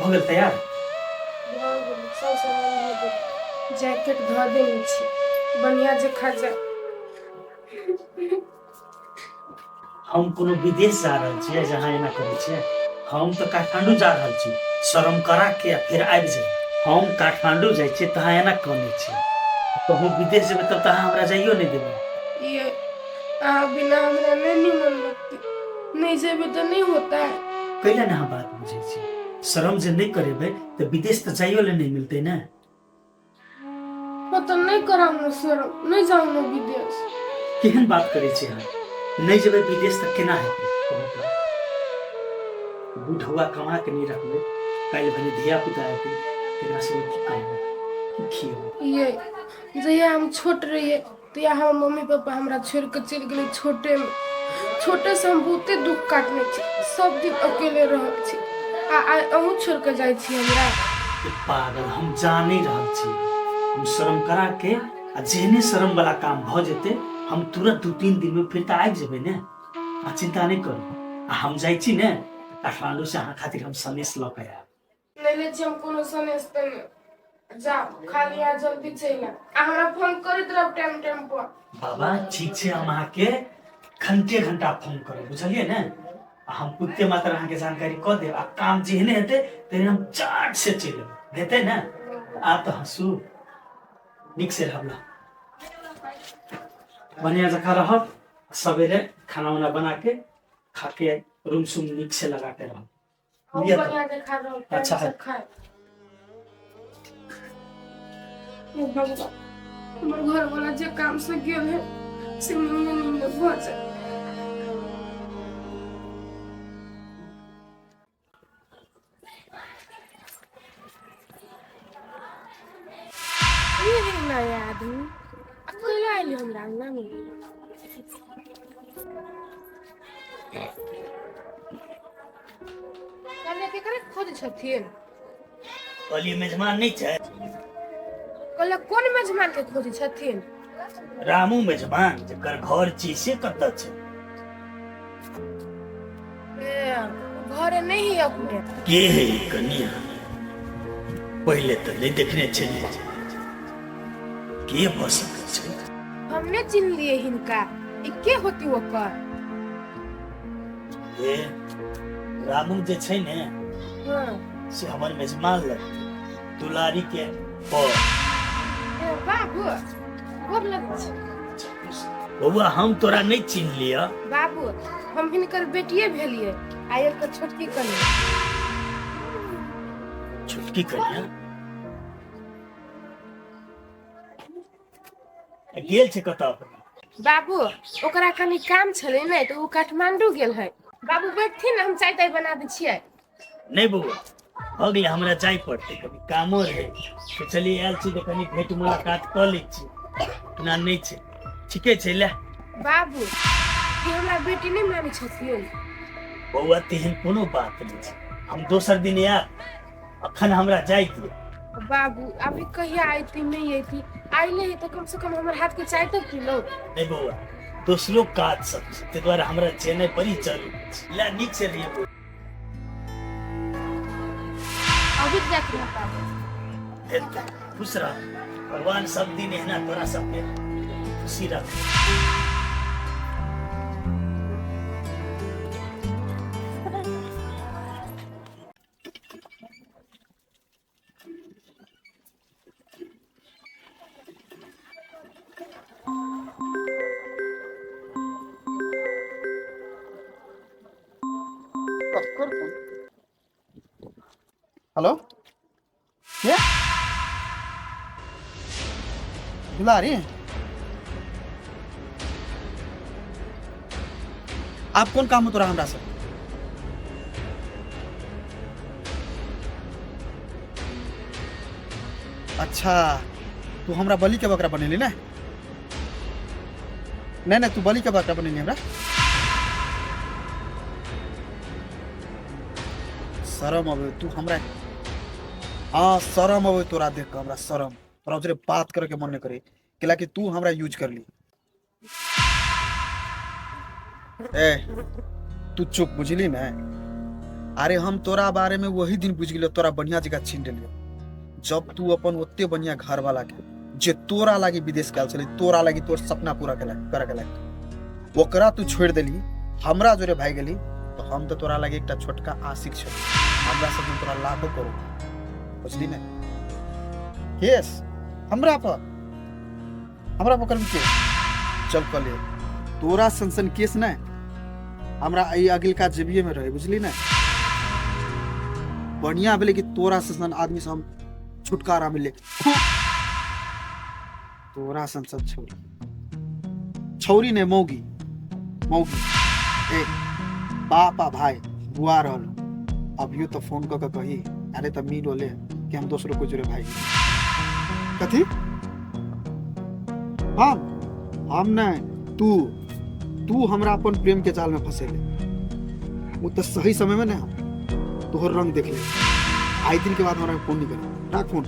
भऽ गेल तैयार? भऽ गेल, सब सामान भऽ गेल। जैकेट धऽ देने छी, बढ़िया जकाँ जा। हम कोनो विदेश जा रहल छियै जहाँ एना करै छियै? हम तऽ काठमांडू जा रहल छी, शरम करा के आ फेर आबि जायब। हम काठमांडू जाइ छियै तहाँ एना कनै छियै, कहूँ विदेश जेबै तब तऽ अहाँ हमरा जाइयो नहि देबै। ये अहाँ बिना हमरा नहि निमन लगतै, नहि जेबै तऽ नहि होतै। कैला ने अहाँ बात बुझै छी? शरम जे नहि करेबै तऽ विदेश तऽ जाइयो ले नहि मिलतै ने। ओ तऽ नहि कराउ ने शरम, नहि जाउ ने विदेश। केहन बात करै छी अहाँ? नहि जेबै विदेश तऽ केना हेतै कहू तऽ? बुढ़ौआ कमा के नहि रखबै, काल्हि भने धिया पुता हेतै तकरा सबके की कहबै, की खिएबै? ये जहिया हम छोट रहियै तहिया हमर मम्मी पापा हमरा छोड़ि कऽ चलि गेलै छोटेमे। छोटेसँ हम बहुते दुख काटने छी, सब दिन अकेले रहल छी, आ आइ अहूँ छोड़ि कऽ जाइ छी हमरा। ए पागल, हम जा नहि रहल छी। हम शरम करा के आ जेहने शरम वाला काम भऽ जेतै हम तुरंत 2-3 दिन में फिर तऽ आबि जेबै ने। आ चिंता नहि करू, आ हम जाइ छी ने काठमांडू से अहाँ खातिर हम सनेस लऽ के आयब। नहि लै छी हम कोनो सनेस तने, जाउ खाली आ जल्दी चलि आयब, आ हमरा फोन करैत रहब टाइम टाइम पर। बाबा ठीक छै, हम अहाँके घंटे घंटा फोन करब, बुझलियै ने? आ हम पुगते मात्र अहाँके जानकारी कऽ देब, आ काम जेहने हेतै तेहने हम चाट से चलि एबै, हेतै ने? आब तऽ हँसू, नीक से रहब, ल बढ़िया जकाँ रहब, सवेरे खाना उना बना के खा के रूम सूम नीक से लगा के रहब। हम लिअ तऽ। बढ़िया देखा रहल टाइम अच्छा से है। खाए। हे भगवान, हमर घर वाला जे काम से गेल है से निमने निमने भऽ जाए। ये है नया आदमी, अकेला आयल हमरा अंगना में। कहलियै केकरे खोज छथिन? कहलियै मेजमान नहि छै। कहलियै कोन मेजमान के खोज छथिन? रामू मेजमान, जकर घर छी से कतऽ छै? ए, घरे नहीं है अपने। के है ई कनिया? पहिले तऽ नहि देखने छलियै, के भऽ सकै छै? हम नहि चिन्हलियै हिनका, ई के होती ओकर? ए रामू जे छै ने, हाँ, से हमर मेजमान लगतै, दुलारी के पर। ए बाबू, गोर लगै छी। बौआ, हम तोरा नहि चिन्ह लिअ। बाबू, हम हिनकर बेटिए भेलियै आ एकर छोटकी कनिया। छोटकी कनिया गेल छै कतऽ अपना? बाबू, ओकरा कनि काम छलै ने तऽ ओ काठमांडू गेल है। बाबू बैठथिन ने, हम चाय ताय बना दै छियै। नहि बौआ, भऽ गेलै, हमरा जाय पड़तै, कभी कामो रहै। सोचलियै आयल छी तऽ कनि भेंट मुलाकात कऽ लै छी, एना नहि छै। ठीके छै, ले। बाबू, ई हमरा बेटी नहि मानै छथिन। बौआ, तेहन कोनो बात नहि छै, हम दोसर दिन आयब, अखन हमरा जाय दिअ। बाबू, अभी कहिया अयती नहि अयती, आइले है तऽ कम से कम हमर हाथ के चाय तऽ पी लो। नहि बौआ, दोसरो काज सब छै, ताहि दुआरे हमरा जेनाइ बड़ी जरूरी छै। ले, नीक से रहिए बौआ। अभी जाके रह बाबू। हेतै, खुश रह, भगवान सब दिन एहिना तोरा सबके खुशी रख। ककर फोन? हेलो, के दुलारी? आब कोन काम हो तोरा हमरा से? अच्छा, तू हमरा बलि के बकरा बनेली ने? नहीं नहीं, तू बलि के बकरा बनेली हमरा। शरम अबे तू हमरा। हाँ, शरम अबे तोरा देख के हमरा, शरम। तोरा उजरे बात करे के मन नहीं करे, कैला कि तू हमरा यूज कर ली। ए तू चुप, बुझली ने? अरे हम तोरा बारे में वही दिन बुझ गेलियो, तोरा बढ़िया जगह छीन लेलियो। जब तू अपन ओते बढ़िया घर वाला के जे तोरा लागी विदेश गेल छलै, तोरा लागी तोर सपना पूरा करे के लागी, ओकरा तू छोड़ि देली, हमरा जोरे भागि गेली, तो हम तो तोरा लागी एकटा छोटका आशिक छली। हमरा सब तोरा लाखों करोड़, बुझली ने? केस हमरा पर, हमरा पर करबी केस? चल कले तोरा सन सन केस नहीं हमरा एहि अगिलका जेबिये में रहे, बुझली ने? बढ़िया भेलै कि तोरा सन सन आदमी से हम छुटकारा मिले। तोरा सन सन छौरी, छौरी ने मौगी, मौगी ए बापा भाई बुआ रहल। अभियो तो फोन कऽ के कही, अरे तऽ मीन होले कि हम दोसरो को जुड़े भाई। कथी? हम नहीं, तू तू हमरा अपन प्रेम के जाल में फंसेले। वो तो सही समय में ना हम तोहर रंग देख ले। आई दिन के बाद हमरा फोन नहीं करे, राख फोन।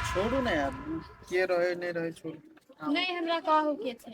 छोड़ू ना यार, के रहे नहीं रहे छोड़ू। नहीं हमरा कहू के छै।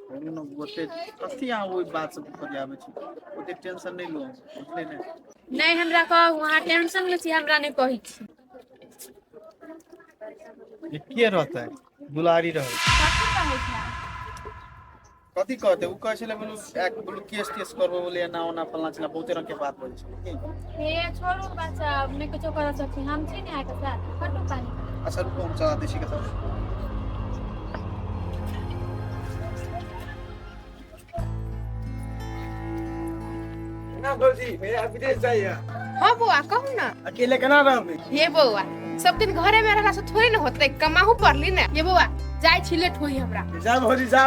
छोड़ू ना, गोटे कथी अहाँ ओहि बात सब फरियाबै छी, ओते टेंशन नहीं लो, बुझले ने? नहीं हमरा कहू, अहाँ टेंशन लै छी, हमरा नहीं कहै छी। ये के रहता है? दुलारी रहे। कथी कहै छै? कथी कहते? उ कहै छलै बोलू एक बोलू केस तेस करबो बोले एना ओना फलना चिलना बहुते रंग के बात बोलै छलै की? हे छोड़ू बच्चा, नहि किछो करऽ सकै, हम छी ने अहाँके साथ। हटू पानी। अच्छा रुकू, हम चला दै छी कतौ। ना भौजी, मेरा विदेश जाइए। हाँ बौआ कहू ना। अकेले केना रहबै? ये बौआ सब दिन घरे में रहला से थोड़े न होतै, कमाहू पड़ली ने। ये बौआ जाइ छी, लेट होई हमरा। जा भौजी जा।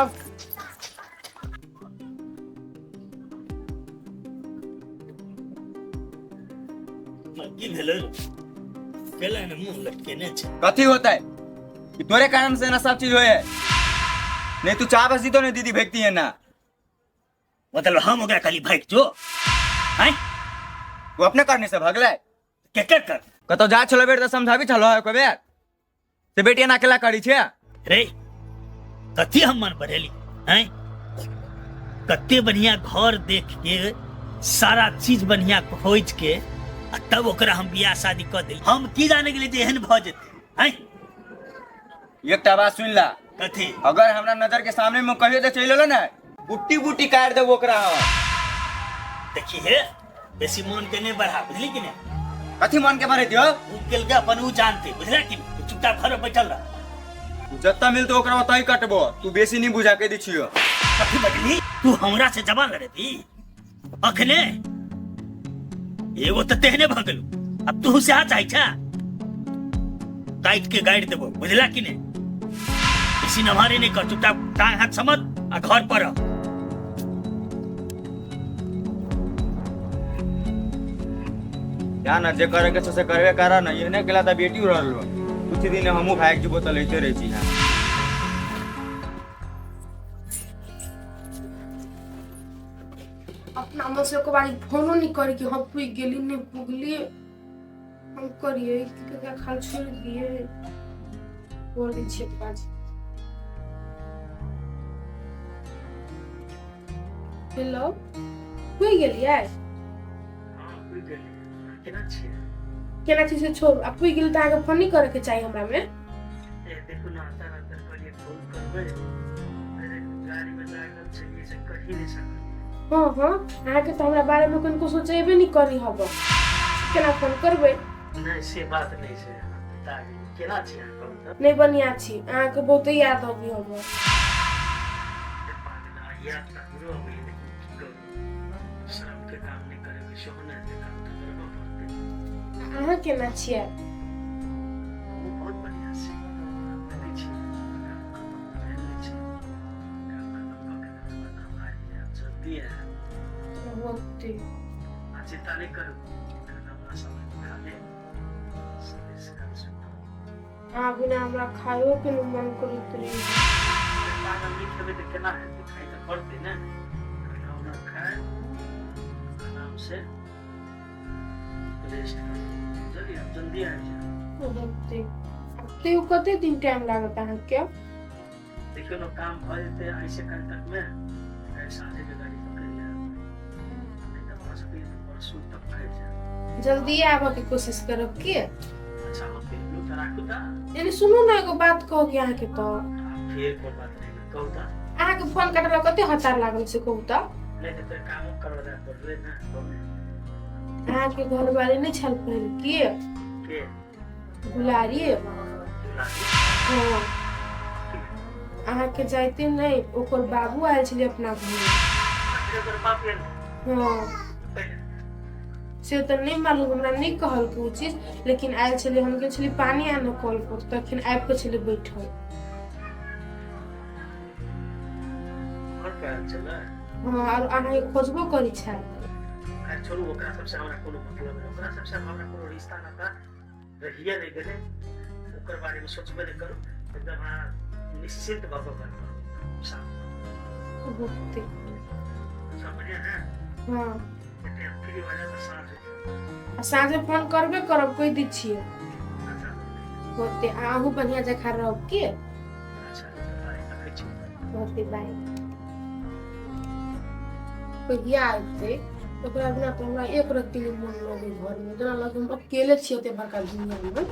की भेलै? केला ने मुंह लटकेने छै। कथी होता है कि तोरे कारण से ना सब चीज होए है। नहीं तू चाह बस दी तो नहीं दीदी भेजती है ना। मतलब हम ओकरा खाली भागि जो हैं? वो अपने करने से भगले। के के कर? कतौ जा छलो बेर त समझाबी छलो एको बेर से बेटी एना अकेला करी छे। रे कथी हम मन बढ़ेली हैं? कते बढ़िया घर देख के सारा चीज बढ़िया खोज के आ तब ओकरा हम बियाह शादी क देली। हम की जाने गेली जे एहन भ जेतै हैं? एकटा बात सुन ला। कथी? अगर हमरा नजर के सामने में कहियो त चलि एलो ने, बुट्टी बुट्टी काटि देबो ओकरा हम। देखी हे, बेसी मन के नहीं बढ़ा, बुझली कि नहीं? कथी मन के बढ़े दियो? उ केलकै अपन उ जानते, बुझला कि नहीं? तू चुपचाप घर में बैठल रह। तू जत्ता मिलतो ओकरा ओतही कटबो, तू बेसी नहीं बुझा के दै छियो। कथी बजली? तू हमरा से जवान लड़ेबी अखने? एगो त तेहने भ गेलू, अब तू से चाहै छा? काट के गाड़ि देबो, बुझला कि नहीं? बेसी नम्हारे नहीं कर, चुपचाप टांग हाथ समझ आ घर पर रह। जा ना, जे करे के छौ से करबे कर ना। एहने केला त बेटी रहलो, कुछ दिन हमहूँ भागि जेबो त लैते रहै छी। अपना मन से एको बारी फोनो नहीं करी कि हम पुग गेली नहीं पुगली। हम करिए कि क्या खाल छोड़ दिए बोल दै छियै बाजी। हेलो, पुग गेलियै? केना छियै? केना छी से छोड़, आ पुग गेली तऽ अहाँके फोन नहीं करे के चाही हमरा में। ए देखू ना, आता रात कहलियै फोन करबै, अरे गाड़ी में लागल छलियै से कहि नहि सकलियै। हाँ हाँ, अहाँके तऽ हमरा बारे में कनिको सोचेबे नहीं करी हब, केना फोन करबै? नहीं से बात नहीं छै, पिताजी केना छी अहाँ कहू तऽ? नहीं बढ़िया छी, अहाँके बहुते याद अबी हब। याद तऽ हमरो अबैया, लेकिन की करू, शरम के काम नहि करेबै सेहो नहि हेतै, काम तऽ करबऽ पड़तै। अहाँ केना छियै? हमहूँ बहुत बढ़िया छी, देखै छी काम खतम तऽ भेल नहि छै, काम खतम कऽ के तकर बाद हम आबि जायब, जल्दी आयब। बहुते आ चिंता नहि करू, खाना उना समय पर खा लेब, समय से हम सुतब। अहाँ बिना हमरा खाइयो के नहि मन करैत रहै। पागल नहि खेबै तऽ केना हेतै, खाइ तऽ पड़तै ने। खाना उना खायब, आराम से रेस्ट करब, बुझलियै? जल्दी आबि जायब। बहुते। आब तैयो कते दिन टाइम लागत अहाँके? देखियौ ने काम भऽ जेतै ऐसे काल्हि तकमे, काल्हि साँझेके गाड़ी पकड़ि लेब, नहि तऽ भऽ सकैए तऽ परसू तक आबि जायब। जल्दी आबऽ के कोशिश करब की। अच्छा होतै, लू तऽ राखू तऽ। यानी सुनू ने, एगो बात कहऽ के अहाँके तऽ। फेर कोन बात रहि गेल, कहू तऽ। अहाँके फोन काटला कते हतार लागल से कहू तऽ। नहि तऽ तोरे कामो करऽ जाय पड़लै ने, कहू ने। अहाँके घरवाली नहि छल पहिले की? के? गुलारी। गुलारी? हँ, अहाँके जाइते नहि ओकर बाबू आयल छलै अपना घर। ओकर बाप आयल? हँ। से तऽ नहि मालूम, हमरा नहि कहलकै ओ चीज, लेकिन आयल छलै। हम गेल छलियै पानि आनऽ कल पर, तखन आबि कऽ छलै बैठल। घर पर आयल छलै? हँ, आओर अहाँके खोजबो करै छल। खैर छोड़ू, ओकरा सबसँ हमरा कोनो मतलब नहि, ओकरा सबसँ हमरा कोनो रिश्ता नाता रहिए नहि गेलै। ओकर बारेमे सोचबे नहि करू, एकदम अहाँ निश्चिन्त भऽ कऽ घर पर शान्त। होतै। सब बढ़िआँ ने? हँ। एते हम फ्री भऽ जायब तऽ साँझ होइत। आ साँझे फोन करबे करब, कहि दै छियै। अच्छा। होतै, आ अहूँ बढ़िआँ जकाँ रहब की। अच्छा, बाय, रखै छी। होतै, बाय। कहिया अयतै? ओकरा बिना तऽ हमरा एक रत्ती नहि मोन लगै घरमे, जेना लगै हम अकेले छियै ओते बड़का दुनिआँमे।